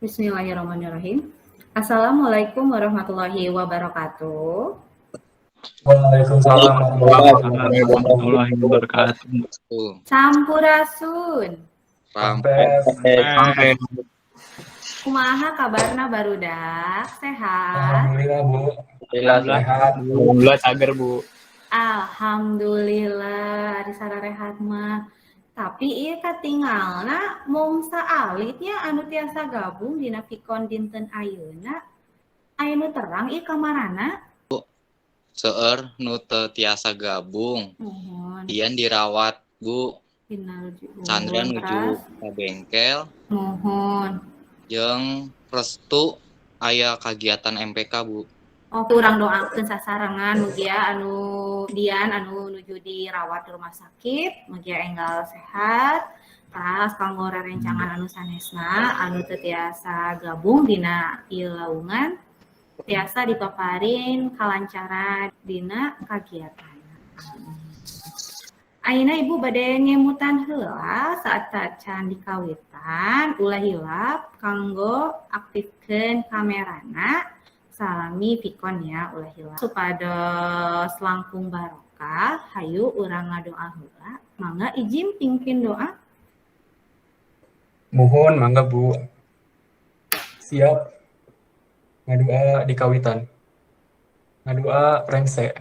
Bismillahirrahmanirrahim. Assalamualaikum warahmatullahi wabarakatuh. Waalaikumsalam warahmatullahi wabarakatuh. Sampurasun. Rampes. Kumaha kabarna barudak? Sehat? Alhamdulillah, Bu. Alhamdulillah sehat. Alhamdulillah cager, Bu. Alhamdulillah ari sararehat mah. Tapi ieu katingalna mung saalitnya anu tiasa gabung dina Vikon dinten ayeuna. Aya nu terang ieu kamarana? Bu, seueur nu teu tiasa gabung. Muhun. Dian dirawat, Bu. Chandra nuju ka bengkel. Muhun. Jeung Restu aya kagiatan MPK, Bu. Oh, urang doakeun sasarengan mugia anu Dian anu nuju dirawat di rumah sakit, mugia enggal sehat. Tas kanggo rerencangan anu sanesna anu teu tiasa gabung dina ieu laungan, tiasa dipaparin kalancaran dina kagiatan. Ayeuna Ibu bade ngemutan heula saat tacan dikawitan, ulah hilap kanggo aktifkeun kamerana. Salami Vikon ya, ulah hilap. Supados langkung barokah, hayu urang ngadoa heula. Mangga izin pimpin doa. Muhun, mangga Bu. Siap. Ngadoa dikawitan. Ngadoa rengse.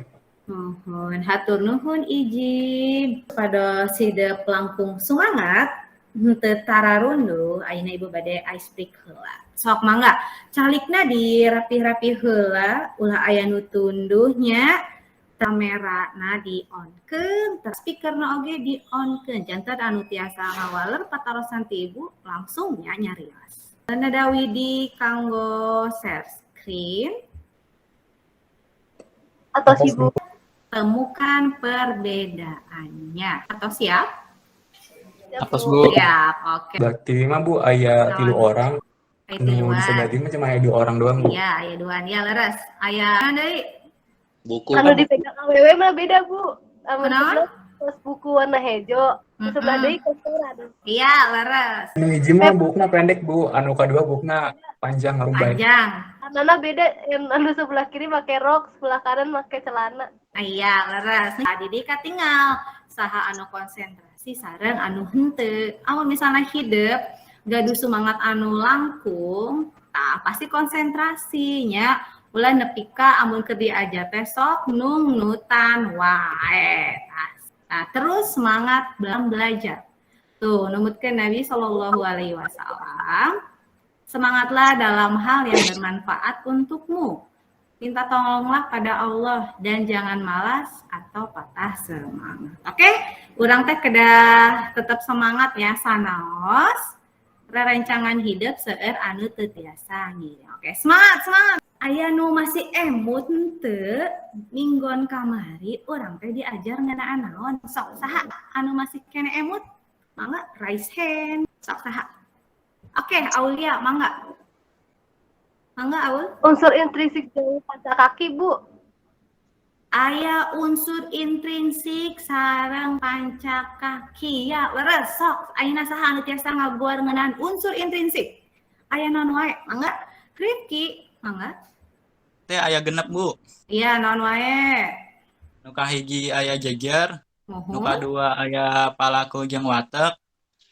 Muhun, hatur nuhun izin. Supados hidep langkung sumangat, henteu tararunduh, ayeuna Ibu bade ice break heula. Sok mangga, calikna di rapi-rapi heula, ulah aya nu tunduhnya, kamerana di on-keun, speakerna oge di on-keun. Janten anu tiasa ngawaler patarosan ti Ibu langsung nya nyarios. Nada widi kanggo share screen. Atau Ibu. Temukan perbedaannya. Atau siap? Atos, Bu. Siap, oke. Berarti mah Bu aya 3 orang. Nu bisa berarti mah cuma aya 2 orang doang, Bu. Iya, aya 2an. Ya, leres. Aya deui. Buku. Anu dipegang awewe mah beda, Bu. Amun Kunaon? Kos buku warna hejo, sebelah deui kotoran. Iya, leres. Anu hiji mah bukna pendek, Bu. Anu kadua bukna panjang ngarumbay. Panjang. Karena beda, yang anu sebelah kiri make rok, sebelah kanan make celana. Iya, leres. Nah, jadi katingal saha anu konsentrasi sareng anu henteu. Amun misalnya hidep gaduh semangat anu langkung, tah pasti konsentrasinya ulah nepi ka amun keur diajar teh sok nungnutan wae. Nah, terus semangat dalam belajar. Tuh, numutkeun Nabi Shallallahu Alaihi Wasallam, semangatlah dalam hal yang bermanfaat untukmu. Minta tolonglah pada Allah dan jangan malas atau patah semangat. Oke, urang teh kedah tetap semangat ya sanaos. Rerencangan hidup seueur anu teu tiasa ngiring. Oke, semangat, semangat. Aya nu masih emut henteu minggon kamari urang teh diajar ngeunaan naon? Sok saha anu masih kene emut? Mangga raise hand. Sok saha? Oke, Aulia, mangga. Mangga, Aul. Unsur intrinsik jeung panca kaki, Bu. Aya unsur intrinsik sareng panca kaki. Ya, leres sok. Ayeuna saha anu tiasa ngaguar ngeunaan unsur intrinsik? Aya naon wae? Mangga. Rifki, mangga. Teh aya 6, Bu. Iya, naon wae? Nu kahiji aya jejer, Muhun. Nu kadua aya palaku jeung watek,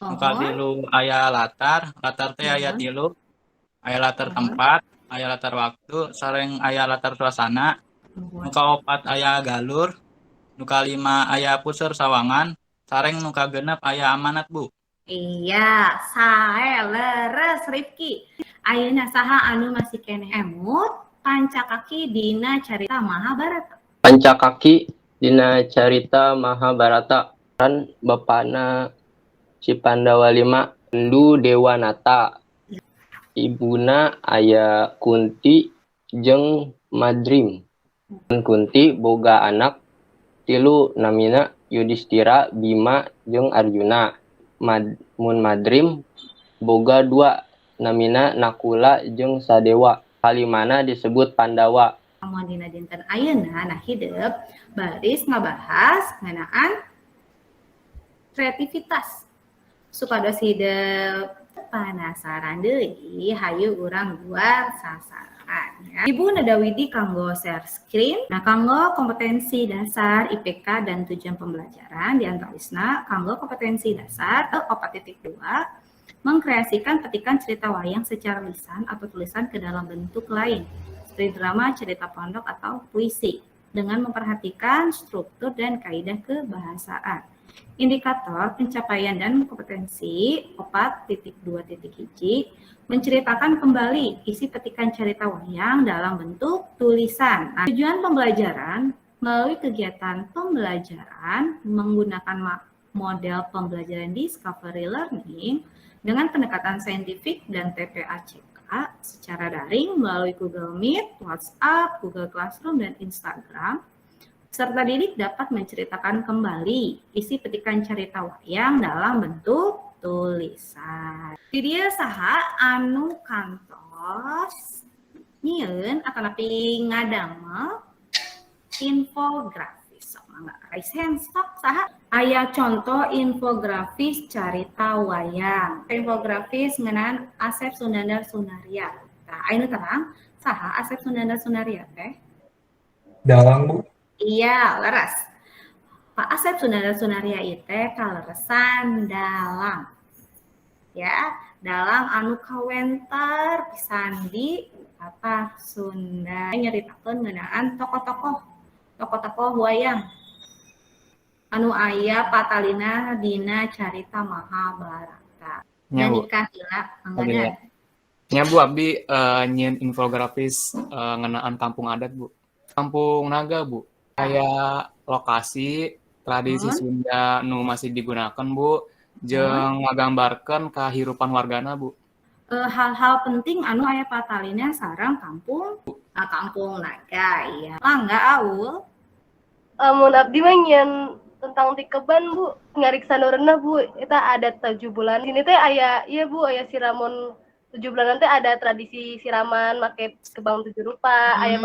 nu Muhun. katilu aya latar, latar teh aya Muhun. 3, aya latar Muhun. Tempat, aya latar waktu, sareng aya latar suasana. Muhun. Nu kaopat aya galur, nu kalima aya puseur sawangan, sareng nu kagenep aya amanat, Bu. Iya, sae leres Rifki. Ayeuna saha anu masih keneh emut panca kaki dina carita Mahabharata? Panca kaki dina carita Mahabharata kan bapana si Pandawa 5 Pandu Dewanata. Ibuna aya Kunti jeung Madrim. Kunti boga anak 3 namina Yudhistira, Bima jeung Arjuna. Mun Madrim boga 2 namina Nakula jeung Sadewa. Kalimana disebut Pandawa. Lamun dina dinten ayeuna, nah, hidep baris ngabahas ngeunaan kreativitas. Supados hidep penasaran deui, hayu urang guar sasaran ya. Ibu Nadawidi kanggo share screen. Nah, kanggo kompetensi dasar IPK dan tujuan pembelajaran, di antawisna kanggo kompetensi dasar 4.2, mengkreasikan petikan cerita wayang secara lisan atau tulisan ke dalam bentuk lain seperti drama, cerita pondok, atau puisi dengan memperhatikan struktur dan kaidah kebahasaan. Indikator pencapaian dan kompetensi 4.2.1, menceritakan kembali isi petikan cerita wayang dalam bentuk tulisan. Nah, tujuan pembelajaran melalui kegiatan pembelajaran menggunakan model pembelajaran Discovery Learning dengan pendekatan saintifik dan TPACK secara daring melalui Google Meet, WhatsApp, Google Classroom, dan Instagram. Peserta didik dapat menceritakan kembali isi petikan cerita wayang dalam bentuk tulisan. Di dieu saha anu kantos nyieun atanapi ngadamel infografis? Sok mangga, raise hand, sok, saha? Aya contoh infografis carita wayang. Infografis ngeunaan Asep Sunandar Sunarya. Nah, aya terang saha Asep Sunandar Sunarya teh? Dalang, Bu. Iya, leres. Pak Asep Sunandar Sunarya itu kaleresan dalang. Ya, dalang anu kawentar pisan di Tatar Sunda. Nyaritakeun ngeunaan tokoh-tokoh wayang anu aya patalina dina carita Mahabharata. Nya, Bu. Nikah heula, mangga. Nya, Bu, abdi nyieun infografis ngeunaan kampung adat, Bu. Kampung Naga, Bu. Kayak lokasi tradisi Sunda nu masih digunakan, Bu, jeung ngagambarkeun kahirupan wargana, Bu. Hal-hal penting anu aya patalina sareng kampung, ah, Kampung Naga, iya. Mangga, Aul. Amun abdi mah nyieun tentang tikeban, Bu, ngariksa nu reneh, Bu, eta adat 7 bulan. Ini teh aya, iya, Bu, aya siraman 7 bulan teh, ada tradisi siraman make kembang tujuh rupa, aya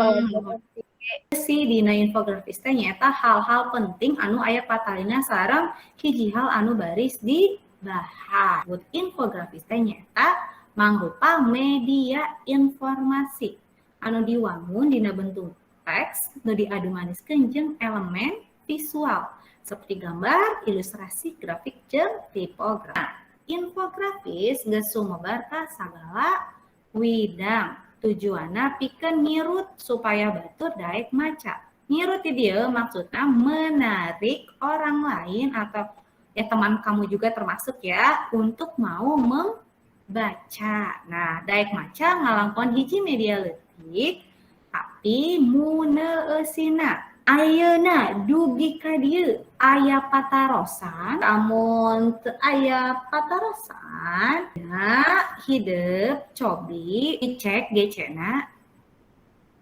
Si dina infografis teh nyaeta hal-hal penting anu aya patalina sareng hiji hal anu baris dibahas. Buat infografis teh nyaeta mangrupa media informasi anu diwangun dina bentuk teks nu diadumaniskeun jeung elemen visual seperti gambar, ilustrasi, grafik, jeung tipografi. Nah, infografis geus sumebar ka sagala widang. Tujuanna pikeun ngirut supaya batur daek maca. Ngirut di dieu maksudna menarik orang lain atau ya teman kamu juga termasuk ya untuk mau membaca. Nah, daek maca ngalangkon hiji media leutik tapi muneusina. Ayeuna dugi ka dieu aya patarosan? Amun teu aya patarosan ya hidep cobi dicek GC-na.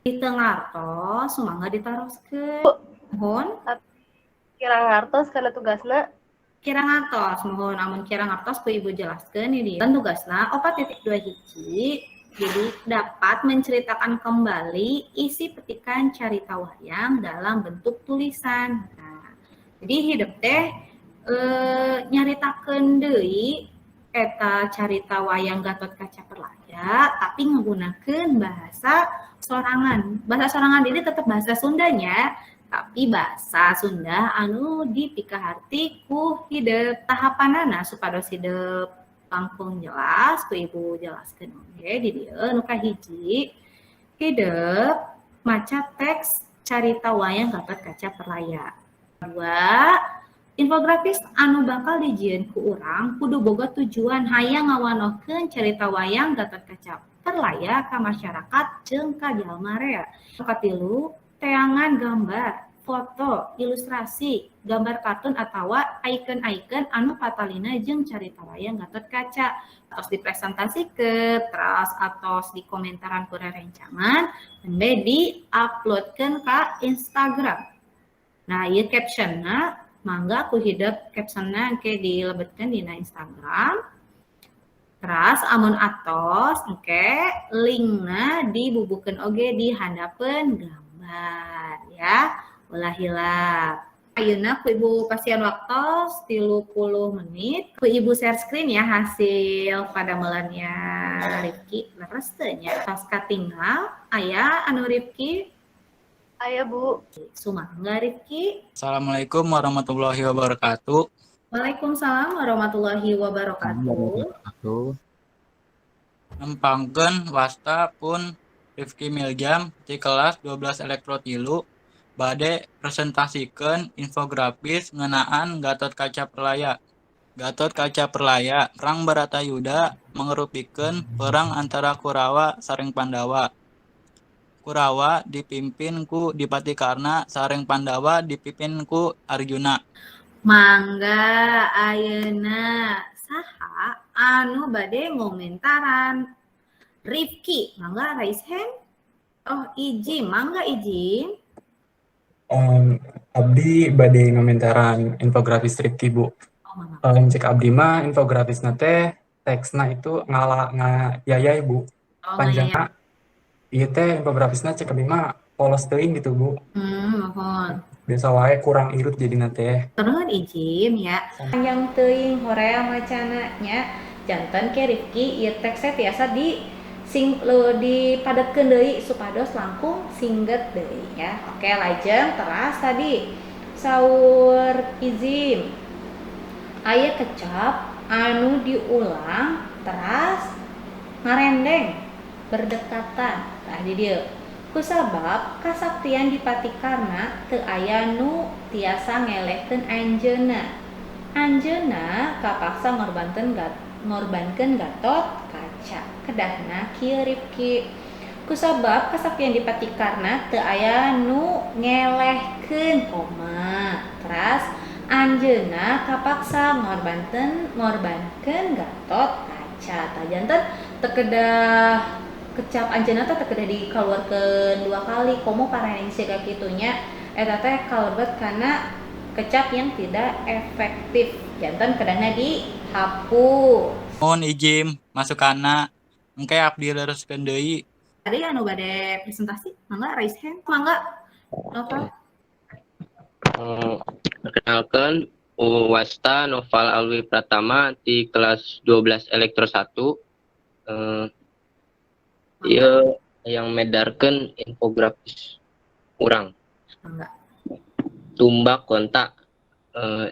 Teu ngartos, sumangga ditaroskeun. Muhun. Kirang ngartos kana tugasna. Kirang ngartos, muhun. Amun kirang ngartos ku Ibu jelaskeun ini. Dan tugasna 4.2 hiji, jadi dapat menceritakan kembali isi petikan carita wayang dalam bentuk tulisan. Nah, jadi hidep teh nyaritakeun deui eta carita wayang Gatot Kaca Perlaya, tapi menggunakan bahasa sorangan. Bahasa sorangan ini tetap bahasa Sundanya, tapi bahasa Sunda anu dipikaharti ku hidep. Tahapanana supados hidep langkung jelas ku Ibu jelaskeun oge di dieu. Nu kahiji, hidep maca teks carita wayang Gatot Kaca Perlaya. Dua, infografis anu bakal dijieun ku urang kudu boga tujuan hayang ngawanohkeun carita wayang Gatot Kaca Perlaya ka masyarakat jeung ka jalma rea. Katilu, teangan gambar, foto, ilustrasi, gambar kartun atawa icon-icon anu patalina jeung carita wayang Gatot Kaca. Terus dipresentasikan, terus atos dikomentaran ku rerencangan, nembe di-uploadkeun ka Instagram. Nah, ieu captionna, mangga ku hidep captionna ke dilebetkeun dina Instagram. Teras amun atos engke linkna dibubuhkeun oge di handapeun gambar ya. Ulah hilap. Ayeuna ku Ibu pasihan waktos 30 menit. Ku Ibu share screen ya hasil padamelannya Rifki. Leres teu nya? Tos katinggal aya anu Rifki? Aya, Bu. Sumangga, Rifki. Assalamualaikum warahmatullahi wabarakatuh. Waalaikumsalam warahmatullahi wabarakatuh. Nempangkeun wasta pun Rifki Miljam di kelas 12 Elektro 3 bade presentasikeun infografis ngeunaan Gatot Kaca Perlaya. Gatot Kaca Perlaya, Perang Baratayuda mangrupikeun perang antara Kurawa sareng Pandawa. Kurawa dipimpin ku Dipati Karna sareng Pandawa dipimpin ku Arjuna. Mangga, ayeuna saha anu bade ngomentaran Rifki? Mangga, raise hand. Oh, Ijim, mangga, Ijim. Abdi bade ngomentaran infografis Rifki, Bu. Oh, mangga. Cek abdi mah infografisna teh teksna itu ngala ngayayay, Bu. Oh, Panjangna ieu teh infografisna cek abdi mah polos teuing gitu, Bu. Mohon. Biasa wae, kurang irut jadina teh. Nuhun, Ijim, ya. Panjang teuing, hoream macana nya. Janten ke Rifki ieu teksnya tiasa di sing lo dipadatkeun deui supados langkung singget deui ya. Oke, lajeng teras tadi saur Izim aya kecap anu diulang teras ngarendeng berdekatan. Tah, di dieu kusabab kasaktian Dipati Karna teu aya nu tiasa ngelehkeun anjeunna. Anjeunna kapaksa ngorbankeun Gatot Kaca. Kedahna kieu, Rifki: kusabab kasaktian Dipati Karna teu aya nu ngelehkeun koma teras anjeunna kapaksa ngorbankeun Gatot Kaca. Tah, janten teu kedah kecap anjeunna teh teu kedah dikaluarkeun dua kali, komo parendeng siga kitu nya. Eta teh kalebet kana kecap yang tidak efektif, janten kedahna dihapus. Mohon Ijim masukanna, engke abdi lereskeun deui. Tadi anu bade presentasi, mangga raise hand, mangga, Noval. Perkenalkan, wasta Noval Alwi Pratama di kelas 12 Elektro 1. Ieu yang medarkeun infografis urang. Mangga. Tumbak Konta,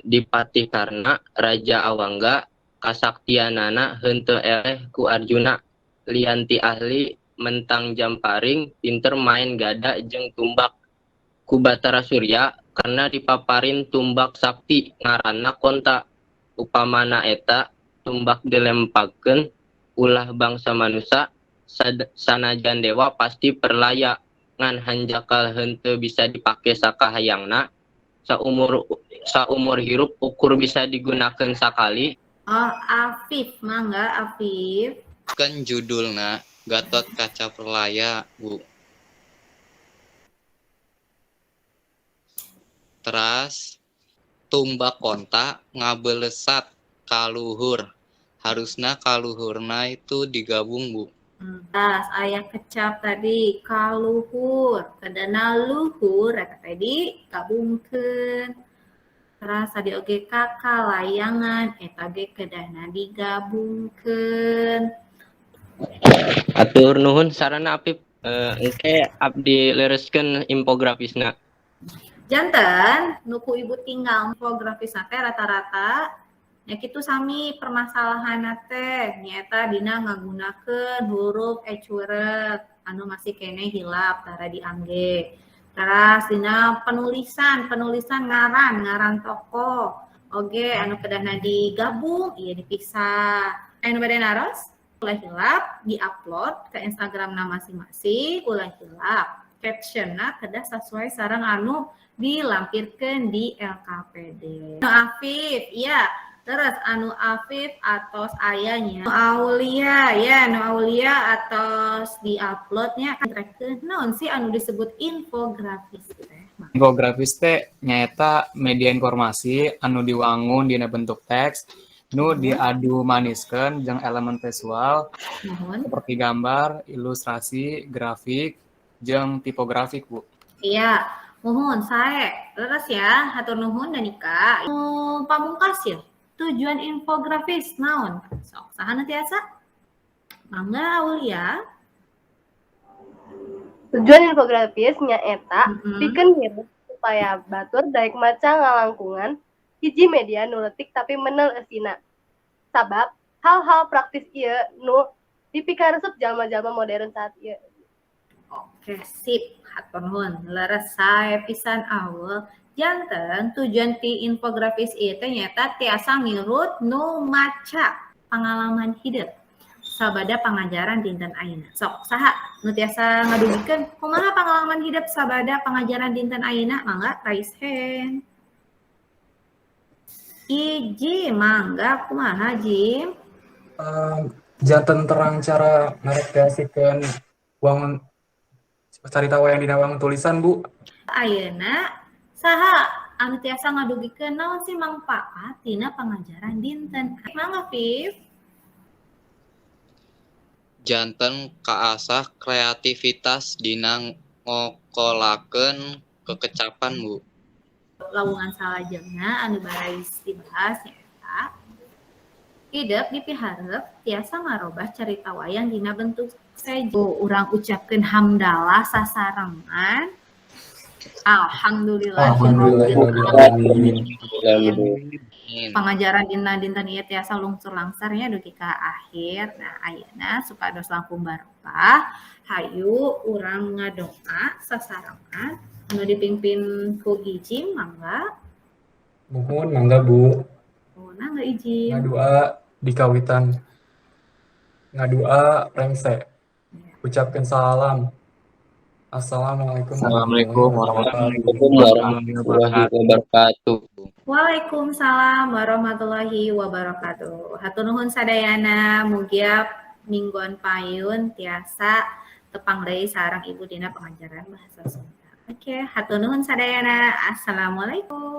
Dipati Karna Raja Awangga kasaktianana henteu eleh ku Arjuna, lian ti ahli mentang jamparing, pinter main gada jeung tumbak. Ku Batara Surya karena dipaparin tumbak sakti ngaranna Konta. Upamana eta tumbak dilempagkeun ulah bangsa manusa, sanajan dewa pasti perlaya, ngan hanjakal henteu bisa dipake sakahayangna, saumur saumur hirup ukur bisa digunakeun sakali. Oh, Afif, mangga, Afif. Kan judulna Gatot Kaca Perlaya, Bu. Teras tumbak konta ngabelesat kaluhur. Harusna kaluhurna itu digabung, Bu. Tas aya kecap tadi kaluhur, kedana luhur eta tadi gabungkeun. Teras tadi oge kakalayangan eta ge kedahna digabungkeun. Atur nuhun sarana, Apip. Engke abdi lereskeun infografisna. Janten nu ku Ibu tinggal infografisna teh rata-rata nya kitu sami permasalahanna teh, nyaeta dina ngagunakeun huruf ecurek anu masih keneh hilap tara diangge. Teras dina penulisan, penulisan ngaran, ngaran tokoh oge anu kedahna digabung ieu dipisah. Anu bade naros? Ulah hilap diupload ke Instagramna masing-masing, ulah hilap captionna kedah sesuai sareng anu dilampirkeun di LKPD. Anu Afif, iya. Terus anu Afif atos ayahnya. Anu Aulia, ya, anu Aulia atos diuploadnya kan naon sih anu disebut infografis teh? Infografis teh nyaeta media informasi anu diwangun dina bentuk teks Nu diadu maniskeun jeung elemen visual seperti gambar, ilustrasi, grafik, jeung tipografik, Bu. Iya, muhun sae. Leres ya, hatur nuhun Danika. Nu pamungkas ya. Tujuan infografis naon? Sok, saha nu tiasa? Mangga, Aulia. Tujuan infografis nyaeta pikeun ngirut supaya batur daek maca ngalangkungan hiji media nu leutik tapi menel eusina. Sabab hal-hal praktis ieu nu dipikaresep jalma-jalma modern saat ieu. Oke, sip. Hatur nuhun. Leres, sae pisan, Aul. Janten tujuan ti infografis ieu teh nyaeta tiasa ngirut nu maca pengalaman hidup sabada pangajaran dinten ayeuna. Sok, saha nu tiasa ngadugikeun kumaha pengalaman hidup sabada pangajaran dinten ayeuna? Mangga, raise hand. Iji, mangga, kumaha, Jim? Janten terang cara ngarekreasikeun wangun carita wayang dina wangun tulisan, Bu. Ayeuna saha anu tiasa ngadugikeun naon sih mangpaat tina pangajaran dinten? Mangga, Viv. Janten kaasah kreativitas dina ngokolakeun kekecapan, Bu. Lawungan salajengna anu barais dibahas nyaeta hidep dipiharep tiasa ngarobah carita wayang dina bentuk sejo. Urang ucapkeun hamdalah sasarengan. Alhamdulillah. Alhamdulillahirabbil Alamin. Pangajaran dina dinten ieu tiasa lungsur langsar nya dugi ka akhir. Nah, ayeuna supados langkung barokah, hayu urang ngadoa sasarengan anu dipimpin ku Ijim, mangga. Muhun, mangga, Bu. Oh, mangga, Ijim. Ngadua dikawitan. Ngadua rengse. Ucapkan salam. Assalamualaikum. Assalamualaikum warahmatullahi warahmatullahi wabarakatuh. Waalaikumsalam warahmatullahi wabarakatuh. Hatur nuhun sadayana, mugia mingguan payun tiasa tepang deui sareng Ibu dina pengajaran bahasa Sunda. Oke, hatur nuhun sadayana. Assalamualaikum.